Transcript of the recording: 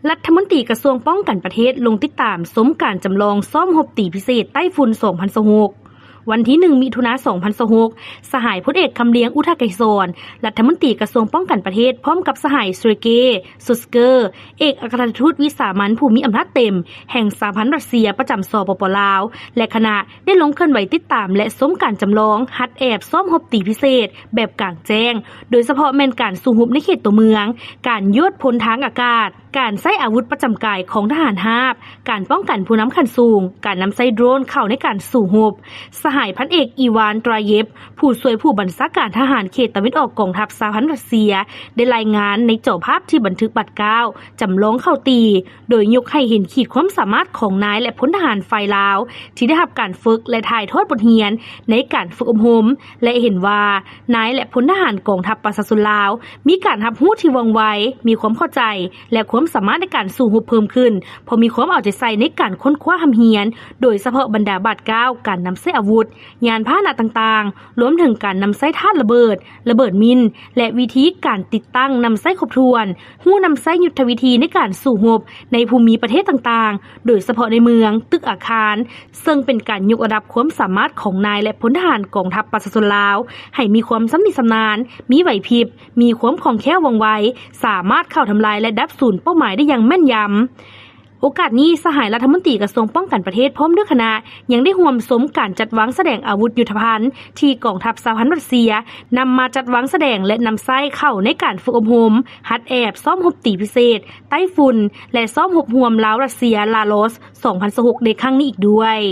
ລັດຖະມົນຕີກະຊວງປ້ອງກັນປະເທດ ລົງຕິດຕາມຊົມການຈຳລອງຊ້ອມຮົບຕີພິເສດໄຕ້ຝຸ່ນ ສອງພັນຊາວຫົກ. ວັນທີໜຶ່ງ ມິຖຸນາ ສອງພັນຊາວຫົກ, ສະຫາຍພົນເອກ ຄຳລຽງ ອຸທະໄກສອນ ລັດຖະມົນຕີກະຊວງປ້ອງກັນປະເທດ ພ້ອມກັບສະຫາຍ ເຊເກ ຊູສເກີ ເອກອັກຄະລັດທູດວິສາມັນຜູ້ມີອຳນາດເຕັມແຫ່ງສະຫະພັນຣັດເຊຍປະຈຳ ສປປ ລາວ ແລະ ຄະນະ ໄດ້ລົງເຄື່ອນໄຫວຕິດຕາມ ແລະ ຊົມການຈຳລອງຫັດແອບຊ້ອມຮົບຕີພິເສດແບບກາງແຈ້ງ, ໂດຍສະເພາະແມ່ນການສູ້ຮົບໃນເຂດຕົວເມືອງ, ການໂຍນພົນທາງອາກາດ, ການໃຊ້ອາວຸດປະຈຳກາຍຂອງທະຫານຮາບ, ການປ້ອງກັນຜູ້ນຳຂັ້ນສູງ, ການນຳໃຊ້ໂດຣນເຂົ້າໃນການສູ້ຮົບ. ສະຫາຍພັນເອກ ອີວານ ຕຣາເຢບ ຜູ້ຊ່ວຍຜູ້ບັນຊາການທະຫານເຂດຕາເວັນອອກກອງທັບສະຫະພັນຣັດເຊຍ ໄດ້ລາຍງານໃນຈໍພາບທີ່ບັນທຶກບາດກ້າວຈຳລອງເຂົ້າຕີ, ໂດຍຍົກໃຫ້ເຫັນຂີດຄວາມສາມາດຂອງນາຍ ແລະ ພົນທະຫານຝ່າຍລາວ ທີ່ໄດ້ຮັບການຝຶກ ແລະ ຖ່າຍທອດບົດຮຽນໃນການຝຶກອົບຮົມ ແລະ ເຫັນວ່ານາຍ ແລະ ພົນທະຫານກອງທັບປະຊາຊົນລາວ ມີການຮັບຮູ້ທີ່ວ່ອງໄວ, ມີຄວາມເຂົ້າໃຈ ແລະ ຄວາມສາມາດໃນການສູ້ຮົບເພີ່ມຂຶ້ນ, ເພາະມີຄວາມເອົາໃຈໃສ່ໃນການຄົ້ນຄວ້າຮ່ຳຮຽນ, ໂດຍສະເພາະບັນດາບາດກ້າວ, ການນຳໃຊ້ອາວຸດ, ຍານພາຫະນະຕ່າງໆ, ລວມເຖິງການນຳໃຊ້ທາດລະເບີດ, ລະເບີດມິນ ແລະ ວິທີການຕິດຕັ້ງນຳໃຊ້ຄົບຖ້ວນ, ຮູ້ນຳໃຊ້ຍຸດທະວິທີໃນການສູ້ຮົບໃນພູມິປະເທດຕ່າງໆ, ໂດຍສະເພາະໃນເມືອງ, ຕຶກອາຄານ, ເຊິ່ງເປັນການຍົກລະດັບຄວາມສາມາດຂອງນາຍ ແລະ ພົນທະຫານກອງທັບປະຊາຊົນລາວ ໃຫ້ມີຄວາມຊຳນິຊຳນານ, ມີໄຫວພິບ, ມີຄວາມຄ່ອງແຄ້ວວ່ອງໄວ, ສາມາດເຂົ້າທຳລາຍ ແລະ ດັບສູນເປົ້າໝາຍໄດ້ຢ່າງແມ່ນຢຳ. ໂອກາດນີ້, ສະຫາຍລັດຖະມົນຕີກະຊວງປ້ອງກັນປະເທດ ພ້ອມດ້ວຍຄະນະ ຍັງໄດ້ຮ່ວມຊົມການຈັດວາງສະແດງອາວຸດຍຸດທະພັນ ທີ່ກອງທັບສະຫະພັນຣັດເຊຍນຳມາຈັດວາງສະແດງ ແລະ ນຳໃຊ້ເຂົ້າໃນການຝຶກອົບຮົມ, ຫັດແອບ, ຊ້ອມຮົບຕີພິເສດ, ໄຕ້ຝຸ່ນ ແລະ ຊ້ອມຮົບຮ່ວມລາວ-ຣັດເຊຍ ລາລອສ ສອງພັນຊາວຫົກ ໃນຄັ້ງນີ້ອີກດ້ວຍ.